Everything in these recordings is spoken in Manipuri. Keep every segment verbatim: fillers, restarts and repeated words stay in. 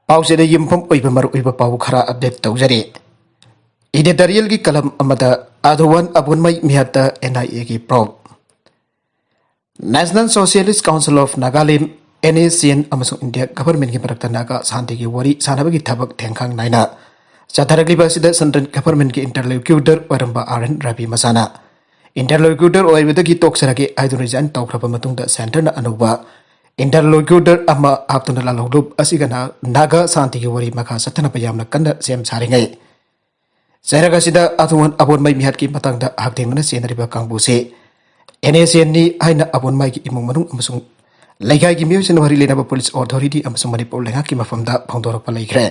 ꯄꯥꯎꯆꯦꯗ ꯌꯨꯝꯐꯝ ꯑꯣꯏꯕ ꯃꯔꯨꯑꯣꯏꯕ ꯄꯥꯎ ꯈꯔ ꯑꯞꯗꯦꯠ ꯇꯧꯖꯔꯤ꯫ ꯏꯗꯤꯇꯣꯔꯤꯌꯦꯜꯒꯤ ꯀꯂꯝ ꯑꯃꯗ ꯑꯥꯗꯋꯥꯟ ꯑꯕꯨꯟꯃꯩ ꯃꯤꯍꯥꯠꯇ NIAꯒꯤ probe꯫ National Socialist Council of Nagaland, NSCN, ꯑꯃꯁꯨꯡ ꯏꯟꯗꯤꯌꯥ ꯒꯚꯔꯟꯃꯦꯟꯒꯤ ꯃꯔꯛꯇ ꯅꯥꯒꯥ ꯁꯥꯟꯇꯤꯒꯤ ꯋꯥꯔꯤ ꯁꯥꯟꯅꯕꯒꯤ ꯊꯕꯛ ꯊꯦꯡꯈꯥꯡ ꯅꯥꯏꯅ ꯆꯠꯊꯔꯛꯂꯤꯕ ꯑꯁꯤꯗ ꯁꯦꯟꯇ꯭ꯔꯦꯜ ꯒꯚꯔꯟꯃꯦꯟꯒꯤ ꯏꯟꯇꯔꯂꯣꯀ꯭ꯌꯨꯇꯔ ꯑꯣꯏꯔꯝꯕ R N Ravi ꯃꯁꯥꯅ ꯏꯟꯇꯔꯂꯣꯀ꯭ꯌꯨꯇꯔ ꯑꯣꯏꯕꯗꯒꯤ ꯇꯣꯛꯆꯔꯒꯦ ꯍꯥꯏꯗꯨꯅ ꯔꯤꯖꯥꯏꯟ ꯇꯧꯈ꯭ꯔꯕ ꯃꯇꯨꯡꯗ ꯁꯦꯟꯇꯔꯅ ꯑꯅꯧꯕ ꯏꯟꯇꯔꯂꯣꯀ꯭ꯌꯨꯇꯔ ꯑꯃ ꯍꯥꯞꯇꯨꯅ ꯂꯥꯜꯍꯧꯂꯨꯞ ꯑꯁꯤꯒ ꯅꯥ-, ꯅꯥꯒꯥ ꯁꯥꯟꯇꯤꯒꯤ ꯋꯥꯔꯤ ꯃꯈꯥ ꯆꯠꯊꯅꯕ ꯌꯥꯝꯅ ꯀꯟꯅ ꯁꯦꯝ ꯁꯥꯔꯤꯉꯩ, ꯆꯩꯔꯛ ꯑꯁꯤꯗ ꯑꯥꯗꯋꯥꯟ ꯑꯕꯨꯟꯃꯩ ꯃꯤꯍꯥꯠꯀꯤ ꯃꯇꯥꯡꯗ ꯍꯛꯊꯦꯡꯅꯅ ꯆꯦꯟꯅꯔꯤꯕ ꯀꯥꯡꯕꯨꯁꯤ NSCNꯅꯤ ꯍꯥꯏꯅ ꯑꯕꯨꯟꯃꯩꯒꯤ ꯏꯃꯨꯡ ꯃꯅꯨꯡ ꯑꯃꯁꯨꯡ ꯂꯩꯀꯥꯏꯒꯤ ꯃꯤꯑꯣꯏꯁꯤꯡꯅ ꯃꯔꯤ ꯂꯩꯅꯕ ꯄꯨꯂꯤꯁ ꯑꯣꯊꯣꯔꯤꯇꯤ ꯑꯃꯁꯨꯡ ꯃꯅꯤꯄꯨꯔ ꯂꯩꯉꯥꯛꯀꯤ ꯃꯐꯝꯗ ꯐꯣꯡꯗꯣꯔꯛꯄ ꯂꯩꯈ꯭ꯔꯦ꯫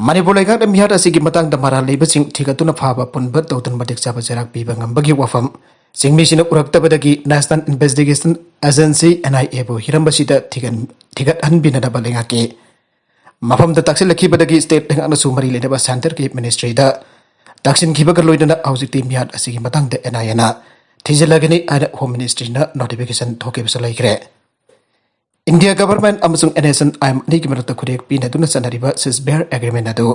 ꯃꯅꯤꯄꯨꯔ ꯂꯩꯉꯥꯛꯅ ꯃꯤꯍꯥꯠ ꯑꯁꯤꯒꯤ ꯃꯇꯥꯡꯗ ꯃꯔꯥꯜ ꯂꯩꯕꯁꯤꯡ ꯊꯤꯒꯠꯇꯨꯅ ꯐꯥꯕ ꯄꯨꯟꯕ ꯇꯧꯗꯨꯅ ꯃꯇꯤꯛ ꯆꯥꯕ ꯆꯩꯔꯥꯛ ꯄꯤꯕ ꯉꯝꯕꯒꯤ ꯋꯥꯐꯝ ꯆꯤꯡꯃꯤꯁꯤꯡꯅ ꯎꯔꯛꯇꯕꯗꯒꯤ National Investigation Agency, NIAꯕꯨ ꯍꯤꯔꯝ ꯑꯁꯤꯗ ꯊꯤꯒꯠ-, ꯊꯤꯒꯠꯍꯟꯕꯤꯅꯅꯕ ꯂꯩꯉꯥꯛꯀꯤ ꯃꯐꯝꯗ ꯇꯥꯛꯁꯤꯜꯂꯛꯈꯤꯕꯗꯒꯤ ꯁ꯭ꯇꯦꯠ ꯂꯩꯉꯥꯛꯅꯁꯨ ꯃꯔꯤ ꯂꯩꯅꯕ ꯁꯦꯟꯇꯔꯒꯤ ꯃꯤꯅꯤꯁꯇ꯭ꯔꯤꯗ ꯇꯥꯛꯁꯤꯟꯈꯤꯕꯒ ꯂꯣꯏꯅꯅ ꯍꯧꯖꯤꯛꯇꯤ ꯃꯤꯍꯥꯠ ꯑꯁꯤꯒꯤ ꯃꯇꯥꯡꯗ NIAꯅ ꯊꯤꯖꯤꯜꯂꯒꯅꯤ ꯍꯥꯏꯅ ꯍꯣꯝ ꯃꯤꯅꯤꯁꯇ꯭ꯔꯤꯅ ꯅꯣꯇꯤꯐꯤꯀꯦꯁꯟ ꯊꯣꯛꯈꯤꯕꯁꯨ ꯂꯩꯈ꯭ꯔꯦ꯫ ꯏꯟꯗꯤꯌꯥ ꯒꯚꯔꯟꯃꯦꯟꯠ ꯑꯃꯁꯨꯡ NSCN ꯑꯥꯏꯟ ꯑꯅꯤꯒꯤ ꯃꯔꯛꯇ ꯈꯨꯠꯌꯦꯛ ꯄꯤꯅꯗꯨꯅ ꯆꯠꯅꯔꯤꯕ ceasefire agreement ꯑꯗꯨ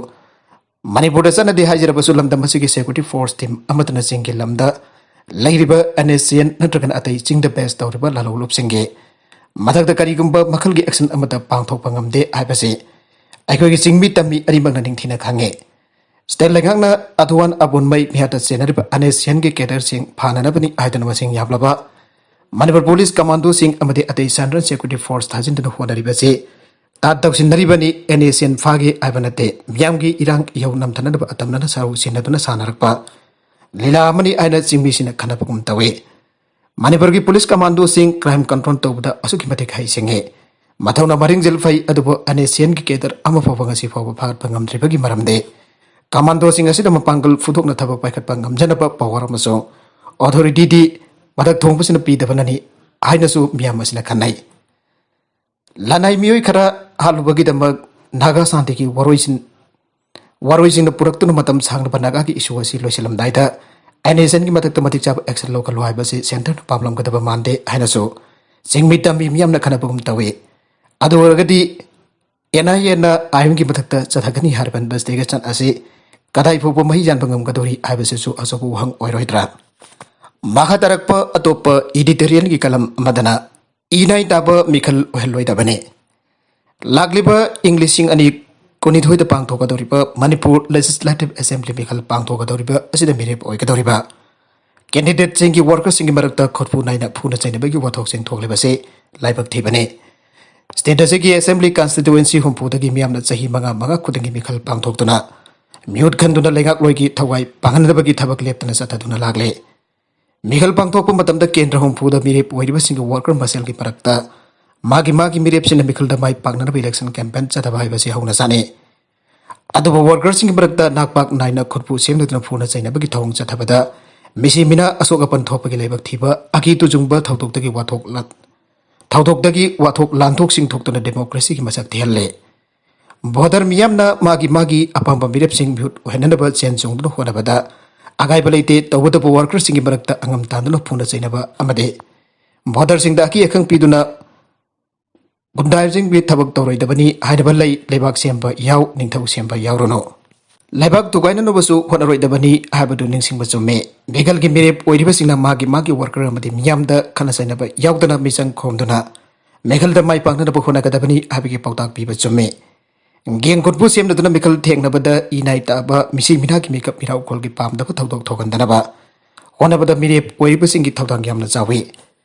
ꯃꯅꯤꯄꯨꯔꯗ ꯆꯠꯅꯗꯦ ꯍꯥꯏꯖꯔꯕꯁꯨ ꯂꯝꯗꯝ ꯑꯁꯤꯒꯤ security force team ꯑꯃꯠꯇꯅ ꯆꯤꯡꯒꯤ ꯂꯝꯗ ꯂꯩꯔꯤꯕ NSCN ꯅꯠꯇ꯭ꯔꯒꯅ ꯑꯇꯩ ꯆꯤꯡꯗ base ꯇꯧꯔꯤꯕ ꯂꯥꯜꯍꯧꯂꯨꯞꯁꯤꯡꯒꯤ ꯃꯊꯛꯇ ꯀꯔꯤꯒꯨꯝꯕ ꯃꯈꯜꯒꯤ action ꯑꯃꯠꯇ ꯄꯥꯡꯊꯣꯛꯄ ꯉꯝꯗꯦ ꯍꯥꯏꯕꯁꯤ ꯑꯩꯈꯣꯏꯒꯤ ꯆꯤꯡꯃꯤ ꯇꯝꯃꯤ ꯑꯅꯤꯃꯛꯅ ꯅꯤꯡꯊꯤꯅ ꯈꯪꯉꯤ꯫ ꯁ꯭ꯇꯦꯠ ꯂꯩꯉꯥꯛꯅ ꯑꯥꯗꯋꯥꯟ ꯑꯕꯨꯟꯃꯩ ꯃꯤꯍꯥꯠꯇ ꯆꯦꯟꯅꯔꯤꯕ NSCNꯒꯤ cadreꯁꯤꯡ ꯐꯥꯅꯅꯕꯅꯤ ꯍꯥꯏꯗꯨꯅ ꯃꯁꯤꯡ ꯌꯥꯝꯂꯕ ꯃꯅꯤꯄꯨꯔ ꯄꯨꯂꯤꯁ ꯀꯃꯥꯟꯗꯣꯁꯤꯡ ꯑꯃꯗꯤ ꯑꯇꯩ central security force ꯊꯥꯖꯤꯟꯗꯨꯅ ꯍꯣꯠꯅꯔꯤꯕꯁꯤ ꯇꯥꯠ ꯇꯧꯁꯤꯟꯅꯔꯤꯕꯅꯤ꯫ NSCN ꯐꯥꯒꯦ ꯍꯥꯏꯕ ꯅꯠꯇꯦ, ꯃꯤꯌꯥꯝꯒꯤ ꯏꯔꯥꯡ ꯏꯍꯧ ꯅꯝꯊꯅꯅꯕ ꯑꯇꯝꯅꯅ ꯁꯔꯨ ꯁꯤꯟꯅꯗꯨꯅ ꯁꯥꯟꯅꯔꯛꯄ ꯂꯤꯂꯥ ꯑꯃꯅꯤ ꯍꯥꯏꯅ ꯆꯤꯡꯃꯤꯁꯤꯡꯅ ꯈꯟꯅꯕꯒꯨꯝ ꯇꯧꯏ꯫ ꯃꯅꯤꯄꯨꯔꯒꯤ ꯄꯨꯂꯤꯁ ꯀꯃꯥꯟꯗꯣꯁꯤꯡ crime control ꯇꯧꯕꯗ ꯑꯁꯨꯛꯀꯤ ꯃꯇꯤꯛ ꯍꯩꯁꯤꯡꯉꯤ꯫ ꯃꯊꯧꯅ ꯃꯔꯤꯡꯖꯦꯜ ꯐꯩ, ꯑꯗꯨꯕꯨ NSCNꯒꯤ cadre ꯑꯃ ꯐꯥꯎꯕ ꯉꯁꯤ ꯐꯥꯎꯕ ꯐꯥꯒꯠꯄ ꯉꯝꯗ꯭ꯔꯤꯕꯒꯤ ꯃꯔꯝꯗꯤ ꯀꯃꯥꯟꯗꯣꯁꯤꯡ ꯑꯁꯤꯗ ꯃꯄꯥꯡꯒꯜ ꯐꯨꯗꯣꯛꯅ ꯊꯕꯛ ꯄꯥꯏꯈꯠꯄ ꯉꯝꯖꯅꯕ power ꯑꯃꯁꯨꯡ authorityꯗꯤ ꯃꯊꯛ ꯊꯣꯡꯕꯁꯤꯅ ꯄꯤꯗꯕꯅꯅꯤ ꯍꯥꯏꯅꯁꯨ ꯃꯤꯌꯥꯝ ꯑꯁꯤꯅ ꯈꯟꯅꯩ꯫ ꯂꯅꯥꯏ ꯃꯤꯑꯣꯏ ꯈꯔ ꯍꯥꯠꯂꯨꯕꯒꯤꯗꯃꯛ ꯅꯥꯒꯥ ꯁꯥꯟꯇꯤꯒꯤ ꯋꯥꯔꯣꯏꯁꯤꯟ-, ꯋꯥꯔꯣꯏꯁꯤꯡꯅ ꯄꯨꯔꯛꯇꯨꯅ ꯃꯇꯝ ꯁꯥꯡꯂꯕ ꯅꯥꯒꯥꯒꯤ issue ꯑꯁꯤ ꯂꯣꯏꯁꯤꯜꯂꯝꯗꯥꯏꯗ NSCNꯒꯤ ꯃꯊꯛꯇ ꯃꯇꯤꯛ ꯆꯥꯕ action ꯂꯧꯈꯠꯂꯨ ꯍꯥꯏꯕꯁꯤ ꯁꯦꯟꯇꯔꯅ ꯄꯥꯝꯂꯝꯒꯗꯕ ꯃꯥꯟꯗꯦ ꯍꯥꯏꯅꯁꯨ ꯆꯤꯡꯃꯤ ꯇꯝꯃꯤ ꯃꯤꯌꯥꯝꯅ ꯈꯟꯅꯕꯒꯨꯝ ꯇꯧꯏ꯫ ꯑꯗꯨ ꯑꯣꯏꯔꯒꯗꯤ ꯑꯦꯟ ꯑꯥꯏ ꯑꯦꯅ ꯑꯥꯏꯟꯒꯤ ꯃꯊꯛꯇ ꯆꯠꯊꯒꯅꯤ ꯍꯥꯏꯔꯤꯕ ꯏꯟꯚꯦꯁꯇꯤꯒꯦꯁꯟ ꯑꯁꯤ ꯀꯗꯥꯏ ꯐꯥꯎꯕ ꯃꯍꯩ ꯌꯥꯟꯕ ꯉꯝꯒꯗꯧꯔꯤ ꯍꯥꯏꯕꯁꯤꯁꯨ ꯑꯆꯧꯕ ꯋꯥꯍꯪ ꯑꯣꯏꯔꯣꯏꯗ꯭ꯔꯥ? ꯃꯈꯥ ꯇꯥꯔꯛꯄ ꯑꯇꯣꯞꯄ ꯏꯗꯤꯇꯣꯔꯤꯌꯦꯜꯒꯤ ꯀꯂꯝ ꯑꯃꯗꯅ ꯏꯅꯥꯏ ꯇꯥꯕ ꯃꯤꯈꯜ ꯑꯣꯏꯍꯜꯂꯣꯏꯗꯕꯅꯤ꯫ ꯂꯥꯛꯂꯤꯕ ꯏꯪ ꯂꯤꯁꯤꯡ ꯑꯅꯤ ꯀꯨꯟꯅꯤꯊꯣꯏꯗ ꯄꯥꯡꯊꯣꯛꯀꯗꯧꯔꯤꯕ ꯃꯅꯤꯄꯨꯔ ꯂꯦꯖꯤꯁꯂꯦꯇꯤꯚ ꯑꯦꯁꯦꯝꯕ꯭ꯂꯤ ꯃꯤꯈꯜ ꯄꯥꯡꯊꯣꯛꯀꯗꯧꯔꯤꯕ ꯑꯁꯤꯗ ꯃꯤꯔꯦꯞ ꯑꯣꯏꯒꯗꯧꯔꯤꯕ ꯀꯦꯟꯗꯤꯗꯦꯠꯁꯤꯡꯒꯤ ꯋꯥꯔꯀꯔꯁꯤꯡꯒꯤ ꯃꯔꯛꯇ ꯈꯨꯠꯄꯨ ꯅꯥꯏꯅ ꯐꯨꯅ ꯆꯩꯅꯕꯒꯤ ꯋꯥꯊꯣꯛꯁꯤꯡ ꯊꯣꯛꯂꯤꯕꯁꯤ ꯂꯥꯏꯕꯛ ꯊꯤꯕꯅꯤ꯫ ꯁ꯭ꯇꯦꯠ ꯑꯁꯤꯒꯤ ꯑꯦꯁꯦꯝꯕ꯭ꯂꯤ ꯀꯟꯁꯇꯤꯇ꯭ꯋꯦꯟꯁꯤ ꯍꯨꯝꯐꯨꯗꯒꯤ ꯃꯤꯌꯥꯝꯅ ꯆꯍꯤ ꯃꯉꯥ ꯃꯉꯥ ꯈꯨꯗꯤꯡꯒꯤ ꯃꯤꯈꯜ ꯄꯥꯡꯊꯣꯛꯇꯨꯅ ꯃꯤꯍꯨꯠ ꯈꯟꯗꯨꯅ ꯂꯩꯉꯥꯛꯂꯣꯏꯒꯤ ꯊꯋꯥꯏ ꯄꯥꯡꯍꯟꯅꯕꯒꯤ ꯊꯕꯛ ꯂꯦꯞꯇꯅ ꯆꯠꯊꯗꯨꯅ ꯂꯥꯛꯂꯦ꯫ ꯃꯤꯈꯜ ꯄꯥꯡꯊꯣꯛꯄ ꯃꯇꯝꯗ ꯀꯦꯟꯗ꯭ꯔ ꯍꯨꯝꯐꯨꯗ ꯃꯤꯔꯦꯞ ꯑꯣꯏꯔꯤꯕꯁꯤꯡꯒꯤ ꯋꯥꯔꯀꯔ ꯃꯁꯦꯜꯒꯤ ꯃꯔꯛꯇ ꯃꯥꯒꯤ ꯃꯥꯒꯤ ꯃꯤꯔꯦꯞꯁꯤꯡꯅ ꯃꯤꯈꯜꯗ ꯃꯥꯏ ꯄꯥꯛꯅꯅꯕ ꯏꯂꯦꯛꯁꯟ ꯀꯦꯝꯄꯦꯟ ꯆꯠꯊꯕ ꯍꯥꯏꯕꯁꯤ ꯍꯧꯅ ꯁꯥꯅꯤ꯫ ꯑꯗꯨꯕꯨ ꯋꯥꯔꯀꯔꯁꯤꯡꯒꯤ ꯃꯔꯛꯇ ꯅꯥꯛ ꯄꯥꯛ ꯅꯥꯏꯅ ꯈꯨꯠꯄꯨ ꯁꯦꯝꯗꯨꯅ ꯐꯨꯅ ꯆꯩꯅꯕꯒꯤ ꯊꯧꯑꯣꯡ ꯆꯠꯊꯕꯗ ꯃꯤꯁꯤ ꯃꯤꯅꯥ ꯑꯁꯣꯛ ꯑꯄꯟ ꯊꯣꯛꯄꯒꯤ ꯂꯥꯏꯕꯛ ꯊꯤꯕ, ꯑꯀꯤ ꯇꯨꯖꯨꯡꯕ ꯊꯧꯗꯣꯛꯇꯒꯤ ꯋꯥꯊꯣꯛ ꯂꯥꯟ-, ꯊꯧꯗꯣꯛꯇꯒꯤ ꯋꯥꯊꯣꯛ ꯂꯥꯟꯊꯣꯛꯁꯤꯡ ꯊꯣꯛꯇꯨꯅ ꯗꯦꯃꯣꯀ꯭ꯔꯦꯁꯤꯒꯤ ꯃꯁꯛ ꯊꯤꯍꯜꯂꯦ꯫ ꯚꯣꯇꯔ ꯃꯤꯌꯥꯝꯅ ꯃꯥꯒꯤ ꯃꯥꯒꯤ ꯑꯄꯥꯝꯕ ꯃꯤꯔꯦꯞꯁꯤꯡ ꯃꯤꯍꯨꯠ ꯑꯣꯏꯍꯟꯅꯅꯕ ꯆꯦꯟ ꯆꯣꯡꯗꯨꯅ ꯍꯣꯠꯅꯕꯗ ꯑꯀꯥꯏꯕ ꯂꯩꯇꯦ꯫ ꯇꯧꯕꯇꯕꯨ ꯋꯥꯔꯀꯔꯁꯤꯡꯒꯤ ꯃꯔꯛꯇ ꯑꯉꯝ ꯇꯥꯟꯗꯨꯅ ꯐꯨꯅ ꯆꯩꯅꯕ ꯑꯃꯗꯤ ꯚꯣꯇꯔꯁꯤꯡꯗ ꯑꯀꯤ ꯑꯈꯪ ꯄꯤꯗꯨꯅ ꯒꯨꯟꯗꯥꯏꯖꯤꯡꯒꯤ ꯊꯕꯛ ꯇꯧꯔꯣꯏꯗꯕꯅꯤ ꯍꯥꯏꯔꯤꯕ ꯂꯩ꯫ ꯂꯩꯕꯥꯛ ꯁꯦꯝꯕ ꯌꯥꯎ, ꯅꯤꯡꯊꯧ ꯁꯦꯝꯕ ꯌꯥꯎꯔꯨꯅꯨ꯫ ꯂꯩꯕꯥꯛ ꯊꯨꯒꯥꯏꯅꯅꯕꯁꯨ ꯍꯣꯠꯅꯔꯣꯏꯗꯕꯅꯤ ꯍꯥꯏꯕꯗꯨ ꯅꯤꯡꯁꯤꯡꯕ ꯆꯨꯝꯃꯤ꯫ ꯃꯤꯈꯜꯒꯤ ꯃꯤꯔꯦꯞ ꯑꯣꯏꯔꯤꯕꯁꯤꯡꯅ ꯃꯥꯒꯤ ꯃꯥꯒꯤ ꯋꯥꯔꯀꯔ ꯑꯃꯗꯤ ꯃꯤꯌꯥꯝꯗ ꯈꯠꯅ ꯆꯩꯅꯕ ꯌꯥꯎꯗꯅ ꯃꯤꯆꯪ ꯈꯣꯝꯗꯨꯅ ꯃꯤꯈꯜꯗ ꯃꯥꯏ ꯄꯥꯛꯅꯅꯕ ꯍꯣꯠꯅꯒꯗꯕꯅꯤ ꯍꯥꯏꯕꯒꯤ ꯄꯥꯎꯇꯥꯛ ꯄꯤꯕ ꯆꯨꯝꯃꯤ꯫ ꯒꯦꯡ ꯈꯨꯠꯄꯨ ꯁꯦꯝꯅꯗꯨꯅ ꯃꯤꯈꯜ ꯊꯦꯡꯅꯕꯗ ꯏꯅꯥꯏ ꯇꯥꯕ ꯃꯤꯁꯤ ꯃꯤꯅꯥꯒꯤ ꯃꯤꯀꯞ ꯃꯤꯔꯥꯎꯈꯣꯜꯒꯤ ꯄꯥꯝꯗꯕ ꯊꯧꯗꯣꯛ ꯊꯣꯛꯍꯟꯗꯅꯕ ꯍꯣꯠꯅꯕꯗ ꯃꯤꯔꯦꯞ ꯑꯣꯏꯔꯤꯕꯁꯤꯡꯒꯤ ꯊꯧꯗꯥꯡ ꯌꯥꯝꯅ ꯆꯥꯎꯏ꯫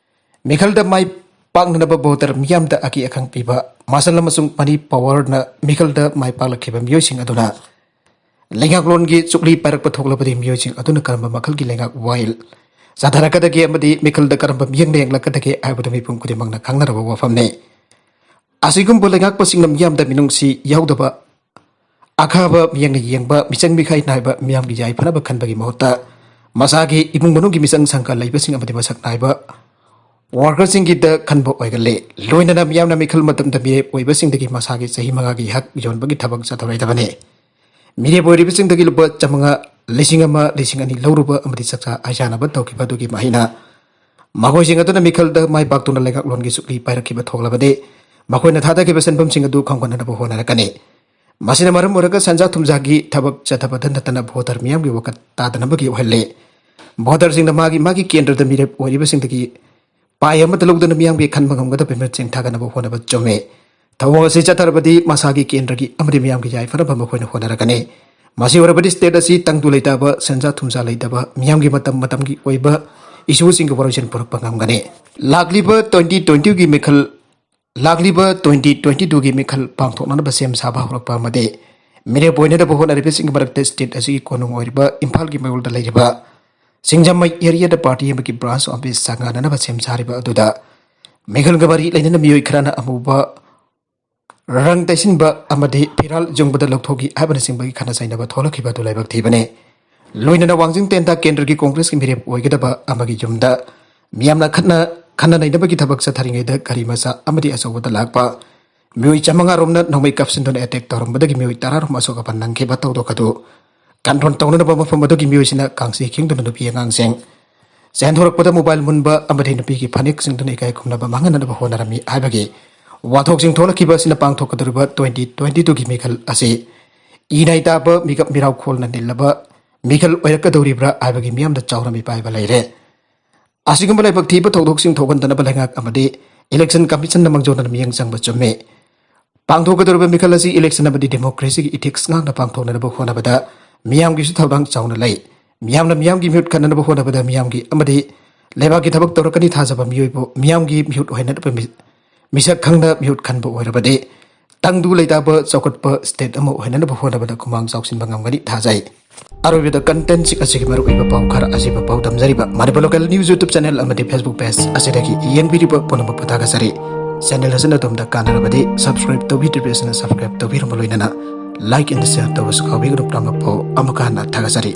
ꯃꯤꯈꯜꯗ ꯃꯥꯏ ꯄꯥꯛꯅꯅꯕ ꯚꯣꯇꯔ ꯃꯤꯌꯥꯝꯗ ꯑꯀꯤ ꯑꯈꯪ ꯄꯤꯕ, ꯃꯁꯜ ꯑꯃꯁꯨꯡ ꯃꯅꯤ ꯄꯋꯥꯔꯅ ꯃꯤꯈꯜꯗ ꯃꯥꯏ ꯄꯥꯛꯂꯛꯈꯤꯕ ꯃꯤꯑꯣꯏꯁꯤꯡ ꯑꯗꯨꯅ ꯂꯩꯉꯥꯛꯂꯣꯟꯒꯤ ꯆꯨꯛꯂꯤ ꯄꯥꯏꯔꯛꯄ ꯊꯣꯛꯂꯕꯗꯤ ꯃꯤꯑꯣꯏꯁꯤꯡ ꯑꯗꯨꯅ ꯀꯔꯝꯕ ꯃꯈꯜꯒꯤ ꯂꯩꯉꯥꯛ ꯋꯥꯌꯦꯜ ꯆꯠꯊꯔꯛꯀꯗꯒꯦ ꯑꯃꯗꯤ ꯃꯤꯈꯜꯗ ꯀꯔꯝꯕ ꯃꯤꯠꯌꯦꯡꯗ ꯌꯦꯡꯂꯛꯀꯗꯒꯦ ꯍꯥꯏꯕꯗꯨ ꯃꯤꯄꯨꯝ ꯈꯨꯗꯤꯡꯃꯛꯅ ꯈꯪꯅꯔꯕ ꯋꯥꯐꯝꯅꯤ꯫ ꯑꯁꯤꯒꯨꯝꯕ ꯂꯩꯉꯥꯛꯄꯁꯤꯡꯅ ꯃꯤꯌꯥꯝꯗ ꯃꯤꯅꯨꯡꯁꯤ ꯌꯥꯎꯗꯕ, ꯑꯈꯥꯕ ꯃꯤꯠꯌꯦꯡꯅ ꯌꯦꯡꯕ, ꯃꯤꯆꯪ ꯃꯤꯈꯥꯏ ꯅꯥꯏꯕ, ꯃꯤꯌꯥꯝꯒꯤ ꯌꯥꯏꯐꯅꯕ ꯈꯟꯕꯒꯤ ꯃꯍꯨꯠꯇ ꯃꯁꯥꯒꯤ ꯏꯃꯨꯡ ꯃꯅꯨꯡꯒꯤ ꯃꯤꯆꯪ ꯁꯪꯒ ꯂꯩꯕꯁꯤꯡ ꯑꯃꯗꯤ ꯃꯁꯛ ꯅꯥꯏꯕ ꯋꯥꯔꯀꯔꯁꯤꯡꯒꯤꯗ ꯈꯟꯕ ꯑꯣꯏꯒꯜꯂꯤ꯫ ꯂꯣꯏꯅꯅ ꯃꯤꯌꯥꯝꯅ ꯃꯤꯈꯜ ꯃꯇꯝꯗ ꯃꯤꯔꯦꯞ ꯑꯣꯏꯕꯁꯤꯡꯗꯒꯤ ꯃꯁꯥꯒꯤ ꯆꯍꯤ ꯃꯉꯥꯒꯤ ꯍꯛ ꯌꯣꯟꯕꯒꯤ ꯊꯕꯛ ꯆꯠꯊꯔꯣꯏꯗꯕꯅꯤ꯫ ꯃꯤꯔꯦꯞ ꯑꯣꯏꯔꯤꯕꯁꯤꯡꯗꯒꯤ ꯂꯨꯄꯥ ꯆꯥꯃꯉꯥ, ꯂꯤꯁꯤꯡ ꯑꯃ, ꯂꯤꯁꯤꯡ ꯑꯅꯤ ꯂꯧꯔꯨꯕ ꯑꯃꯗꯤ ꯆꯥꯛꯆꯥ ꯍꯩꯖꯥꯟꯅꯕ ꯇꯧꯈꯤꯕ ꯑꯗꯨꯒꯤ ꯃꯍꯩꯅ ꯃꯈꯣꯏꯁꯤꯡ ꯑꯗꯨꯅ ꯃꯤꯈꯜꯗ ꯃꯥꯏ ꯄꯥꯛꯇꯨꯅ ꯂꯩꯉꯥꯛꯂꯣꯟꯒꯤ ꯆꯨꯛꯂꯤ ꯄꯥꯏꯔꯛꯈꯤꯕ ꯊꯣꯛꯂꯕꯗꯤ ꯃꯈꯣꯏꯅ ꯊꯥꯗꯈꯤꯕ ꯁꯦꯟꯐꯝꯁꯤꯡ ꯑꯗꯨ ꯈꯪꯒꯠꯅꯅꯕ ꯍꯣꯠꯅꯔꯛꯀꯅꯤ꯫ ꯃꯁꯤꯅ ꯃꯔꯝ ꯑꯣꯏꯔꯒ ꯁꯦꯟꯖꯥ ꯊꯨꯝꯖꯥꯒꯤ ꯊꯕꯛ ꯆꯠꯊꯕꯗ ꯅꯠꯇꯅ ꯚꯣꯇꯔ ꯃꯤꯌꯥꯝꯒꯤ ꯋꯥꯈꯜ ꯇꯥꯗꯅꯕꯒꯤ ꯑꯣꯏꯍꯜꯂꯦ꯫ ꯚꯣꯇꯔꯁꯤꯡꯅ ꯃꯥꯒꯤ ꯃꯥꯒꯤ ꯀꯦꯟꯗ꯭ꯔꯗ ꯃꯤꯔꯦꯞ ꯑꯣꯏꯔꯤꯕꯁꯤꯡꯗꯒꯤ ꯄꯥꯏ ꯑꯃꯠꯇ ꯂꯧꯗꯅ ꯃꯤꯌꯥꯝꯒꯤ ꯈꯟꯕ ꯉꯝꯒꯗꯕ ꯃꯤꯍꯨꯠꯁꯤꯡ ꯊꯥꯒꯠꯅꯕ ꯍꯣꯠꯅꯕ ꯆꯨꯝꯃꯤ꯫ ꯊꯧꯑꯣꯡ ꯑꯁꯤ ꯆꯠꯊꯔꯕꯗꯤ ꯃꯁꯥꯒꯤ ꯀꯦꯟꯗ꯭ꯔꯒꯤ ꯑꯃꯗꯤ ꯃꯤꯌꯥꯝꯒꯤ ꯌꯥꯏꯐꯅꯕ ꯃꯈꯣꯏꯅ ꯍꯣꯠꯅꯔꯛꯀꯅꯤ꯫ ꯃꯁꯤ ꯑꯣꯏꯔꯕꯗꯤ ꯁ꯭ꯇꯦꯠ ꯑꯁꯤ ꯇꯪꯗꯨ ꯂꯩꯇꯥꯕ, ꯁꯦꯟꯖꯥ ꯊꯨꯝꯖꯥ ꯂꯩꯇꯕ, ꯃꯤꯌꯥꯝꯒꯤ ꯃꯇꯝ ꯃꯇꯝꯒꯤ ꯑꯣꯏꯕ ꯏꯁꯨꯁꯤꯡꯒꯤ ꯋꯥꯔꯣꯏꯁꯤꯟ ꯄꯨꯔꯛꯄ ꯉꯝꯒꯅꯤ꯫ ꯂꯥꯛꯂꯤꯕ twenty twenty ꯒꯤ ꯃꯤꯈꯜ, ꯂꯥꯛꯂꯤꯕ twenty twenty two ꯒꯤ ꯃꯤꯈꯜ ꯄꯥꯡꯊꯣꯛꯅꯅꯕ ꯁꯦꯝ ꯁꯥꯕ ꯍꯧꯔꯛꯄ ꯑꯃꯗꯤ ꯃꯤꯔꯦꯞ ꯑꯣꯏꯅꯅꯕ ꯍꯣꯠꯅꯔꯤꯕꯁꯤꯡꯒꯤ ꯃꯔꯛꯇ ꯁ꯭ꯇꯦꯠ ꯑꯁꯤꯒꯤ ꯀꯣꯅꯨꯡ ꯑꯣꯏꯔꯤꯕ ꯏꯝꯐꯥꯜꯒꯤ ꯃꯌꯣꯜꯗ ꯂꯩꯔꯤꯕ ꯁꯤꯡꯖꯃꯩ ꯑꯦꯔꯤꯌꯥꯗ ꯄꯥꯔꯇꯤ ꯑꯃꯒꯤ ꯕ꯭ꯔꯥꯟꯁ ꯑꯣꯐꯤꯁ ꯁꯪꯒꯥꯅꯅꯕ ꯁꯦꯝ ꯁꯥꯔꯤꯕ ꯑꯗꯨꯗ ꯃꯤꯈꯜꯒ ꯃꯔꯤ ꯂꯩꯅꯅ ꯃꯤꯑꯣꯏ ꯈꯔꯅ ꯑꯃꯨꯕ ꯔꯪ ꯇꯩꯁꯤꯟꯕ ꯑꯃꯗꯤ ꯐꯤꯔꯥꯜ ꯌꯨꯡꯕꯗ ꯂꯧꯊꯣꯛꯈꯤ ꯍꯥꯏꯕꯅꯆꯤꯡꯕꯒꯤ ꯈꯠꯅ ꯆꯩꯅꯕ ꯊꯣꯛꯂꯛꯈꯤꯕ ꯑꯗꯨ ꯂꯥꯏꯕꯛ ꯊꯤꯕꯅꯤ꯫ ꯂꯣꯏꯅꯅ ꯋꯥꯡꯖꯤꯡ ꯇꯦꯟꯊꯥ ꯀꯦꯟꯗ꯭ꯔꯒꯤ ꯀꯣꯡꯒ꯭ꯔꯦꯁꯀꯤ ꯃꯤꯔꯦꯞ ꯑꯣꯏꯒꯗꯕ ꯑꯃꯒꯤ ꯌꯨꯝꯗ ꯃꯤꯌꯥꯝꯅ ꯈꯠꯅ, ꯈꯟꯅ ꯅꯩꯅꯕꯒꯤ ꯊꯕꯛ ꯆꯠꯊꯔꯤꯉꯩꯗ ꯒꯥꯔꯤ ꯃꯆꯥ ꯑꯃꯗꯤ ꯑꯆꯧꯕꯗ ꯂꯥꯛꯄ ꯃꯤꯑꯣꯏ ꯆꯥꯃꯉꯥ ꯔꯣꯝꯅ ꯅꯣꯡꯃꯩ ꯀꯥꯞꯁꯤꯟꯗꯨꯅ ꯑꯦꯇꯦꯛ ꯇꯧꯔꯝꯕꯗꯒꯤ ꯃꯤꯑꯣꯏ ꯇꯔꯥ ꯔꯣꯝ ꯑꯁꯣꯛ ꯑꯄꯟ ꯅꯪꯈꯤꯕ ꯊꯧꯗꯣꯛ ꯑꯗꯨ ꯀꯟꯇ꯭ꯔꯣꯜ ꯇꯧꯅꯅꯕ ꯃꯐꯝ ꯑꯗꯨꯒꯤ ꯃꯤꯑꯣꯏꯁꯤꯡꯅ ꯀꯥꯡꯁꯤ ꯈꯤꯡꯗꯨꯅ ꯅꯨꯄꯤ ꯑꯉꯥꯡꯁꯤꯡ ꯆꯦꯟꯊꯣꯔꯛꯄꯗ ꯃꯣꯕꯥꯏꯜ ꯃꯨꯟꯕ ꯑꯃꯗꯤ ꯅꯨꯄꯤꯒꯤ ꯐꯅꯦꯛꯁꯤꯡꯗꯨꯅ ꯏꯀꯥꯏ ꯈꯨꯝꯅꯕ ꯃꯥꯡꯍꯟꯅꯅꯕ ꯍꯣꯠꯅꯔꯝꯃꯤ ꯍꯥꯏꯕꯒꯤ ꯋꯥꯊꯣꯛꯁꯤꯡ ꯊꯣꯛꯂꯛꯈꯤꯕ ꯑꯁꯤꯅ ꯄꯥꯡꯊꯣꯛꯀꯗꯧꯔꯤꯕ twenty twenty two ꯒꯤ ꯃꯤꯈꯜ ꯑꯁꯤ ꯏꯅꯥꯏ ꯇꯥꯕ ꯃꯤꯀꯞ ꯃꯤꯔꯥꯎ ꯈꯣꯜꯅ ꯅꯤꯜꯂꯕ ꯃꯤꯈꯜ ꯑꯣꯏꯔꯛꯀꯗꯧꯔꯤꯕ꯭ꯔꯥ ꯍꯥꯏꯕꯒꯤ ꯃꯤꯌꯥꯝꯗ ꯆꯥꯎꯅ ꯃꯤꯄꯥꯏꯕ ꯂꯩꯔꯦ꯫ ꯑꯁꯤꯒꯨꯝꯕ ꯂꯥꯏꯕꯛ ꯊꯤꯕ ꯊꯧꯗꯣꯛꯁꯤꯡ ꯊꯣꯛꯍꯟꯗꯅꯕ ꯂꯩꯉꯥꯛ ꯑꯃꯗꯤ ꯏꯂꯦꯛꯁꯟ ꯀꯃꯤꯁꯟꯅ ꯃꯥꯡꯖꯧꯅꯅ ꯃꯤꯠꯌꯦꯡ ꯆꯪꯕ ꯆꯨꯝꯃꯤ꯫ ꯄꯥꯡꯊꯣꯛꯀꯗꯧꯔꯤꯕ ꯃꯤꯈꯜ ꯑꯁꯤ ꯏꯂꯦꯛꯁꯟ ꯑꯃꯗꯤ ꯗꯦꯃꯣꯀ꯭ꯔꯦꯁꯤꯒꯤ ꯏꯊꯤꯛꯁ ꯉꯥꯛꯅ ꯄꯥꯡꯊꯣꯛꯅꯅꯕ ꯍꯣꯠꯅꯕꯗ ꯃꯤꯌꯥꯝꯒꯤꯁꯨ ꯊꯧꯗꯥꯡ ꯆꯥꯎꯅ ꯂꯩ꯫ ꯃꯤꯌꯥꯝꯅ ꯃꯤꯌꯥꯝꯒꯤ ꯃꯤꯍꯨꯠ ꯈꯟꯅꯅꯕ ꯍꯣꯠꯅꯕꯗ ꯃꯤꯌꯥꯝꯒꯤ ꯑꯃꯗꯤ ꯂꯩꯕꯥꯛꯀꯤ ꯊꯕꯛ ꯇꯧꯔꯛꯀꯅꯤ ꯊꯥꯖꯕ ꯃꯤꯑꯣꯏꯕꯨ ꯃꯤꯌꯥꯝꯒꯤ ꯃꯤꯍꯨꯠ ꯑꯣꯏꯍꯟꯅꯕ ꯃꯤ-, ꯃꯤꯁꯛ ꯈꯪꯅ ꯃꯤꯍꯨꯠ ꯈꯟꯕ ꯑꯣꯏꯔꯕꯗꯤ ꯇꯪꯗꯨ ꯂꯩꯇꯥꯕ ꯆꯥꯎꯈꯠꯄ ꯁ꯭ꯇꯦꯠ ꯑꯃ ꯑꯣꯏꯍꯟꯅꯕ ꯍꯣꯠꯅꯕꯗ ꯈꯨꯃꯥꯡ ꯆꯥꯎꯁꯤꯟꯕ ꯉꯝꯒꯅꯤ ꯊꯥꯖꯩ꯫ ꯑꯔꯣꯏꯕꯗ ꯀꯟꯇꯦꯟꯁꯤꯡ ꯑꯁꯤꯒꯤ ꯃꯔꯨꯑꯣꯏꯕ ꯄꯥꯎ ꯈꯔ ꯑꯁꯤꯕꯨ ꯄꯥꯎꯗꯝꯖꯔꯤꯕ Manipur local news YouTube channel ꯑꯃꯗꯤ Facebook ꯄꯦꯖ ꯑꯁꯤꯗꯒꯤ ꯌꯦꯡꯕꯤꯔꯤꯕ ꯄꯨꯝꯅꯃꯛꯄꯨ ꯊꯥꯒꯠꯆꯔꯤ꯫ ꯆꯦꯅꯦꯜ ꯑꯁꯤꯅ ꯑꯗꯣꯝꯗ ꯀꯥꯟꯅꯔꯕꯗꯤ ꯁꯕꯁꯀ꯭ꯔꯥꯏꯕ ꯇꯧꯕꯤꯗ꯭ꯔꯤꯕꯁꯤꯡꯅ ꯁꯕꯁꯀ꯭ꯔꯥꯏꯕ ꯇꯧꯕꯤꯔꯝꯕ ꯂꯣꯏꯅꯅ ꯂꯥꯏꯛ ꯑꯦꯟ ꯁꯤꯌꯔ ꯇꯧꯕꯁꯨ ꯀꯥꯎꯕꯤꯒꯅꯨ꯫ ꯄꯨꯝꯅꯃꯛꯄꯨ ꯑꯃꯨꯛꯀ ꯍꯟꯅ ꯊꯥꯒꯠꯆꯔꯤ꯫